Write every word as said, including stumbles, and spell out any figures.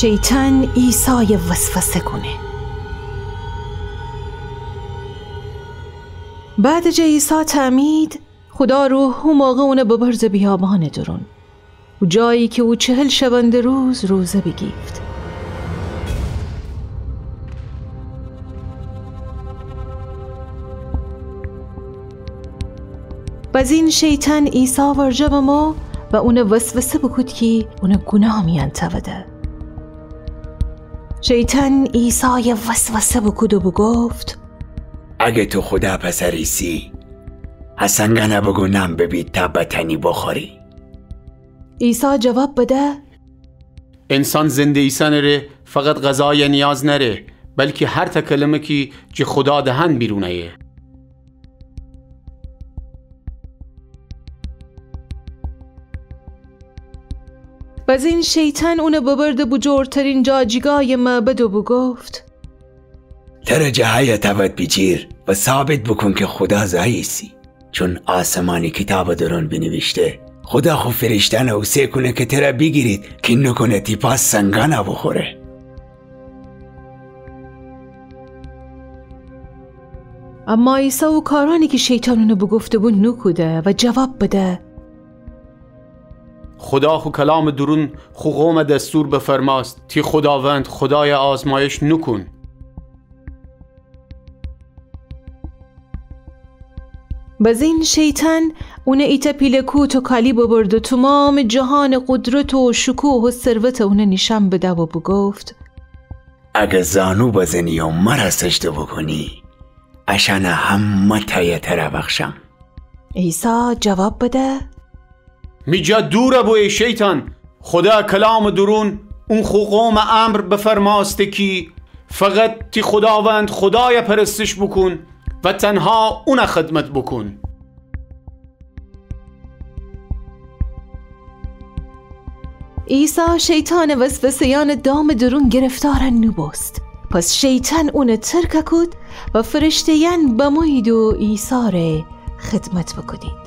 شیطان عیسایَ وسوسه کونه. بعد جٚه عیسی تعمید، خودا روح هو موقع اونَ ببرده بیابانٚ دورون، او جایی کی او چهل شبنده روز روزه بیگیفت. بزین شیطان عیسی ورجه بمو و اونَ وسوسه بوکود کی اونَ گوناه میأن تأوده. شیطان عیسایَ وسوسه بوکود و بوگفت: اگر تو خودا پسر ایسی، ا سنگأنَ بوگو نان ببید تا بتأنی بوخوری. عیسی جواب بده: انسان زنده ایسأنٚ ره فقط غذایَ نیاز نأره، بلکی هر تأ کلمه کی جٚه خودا دهن بیرون أیه. بزین شیطان اونَ ببرده بوجورترین جاجیگایٚ معبد و بوگفت: تره جٚه هیأ تأود بیجیر و ثابت بوکون کی خودا زأی ایسی. چون آسمانی کیتابٚ دورون بینیویشته: خودا خو فرشته‌یأنَ اوسه کونه کی تره بیگیرید کی نوکونه تی پا سنگأنَ بوخوره. اما عیسی او کارأنی کی شیطان اونَ بوگفته‌بو نوکوده و جواب بده: خودا خو کلامٚ دورون خو قومَ دستور بفرمأست: تی خوداوند خودایَ آزمایش نوکون. بزین شیطان اونَ ایتأ پیله کوه توکالی ببرد و تومامٚ جهانٚ قدرت و شکوه و ثروتَ اونَ نیشأن بده و بوگفت: اگر زانو بزنی و مرَ سجده بوکونی، اشأنَ همه‌تأیَ تره بخشم. عیسی جواب بده: می جا دورَ بو ای شیطان، خودا کلامٚ دورون اون خو قومَ امر بفرمأسته کی فقط تی خوداوند خودایَ پرستش بوکون و تنها اونَ خدمت بوکون. عیسی شیطانٚ وسوسه‌یأنٚ دامٚ دورون گرفتار نوبوست. پس شیطان اونَ ترک کود و فرشته‌یأن بمویید و عیسی ره خدمت بوکودید.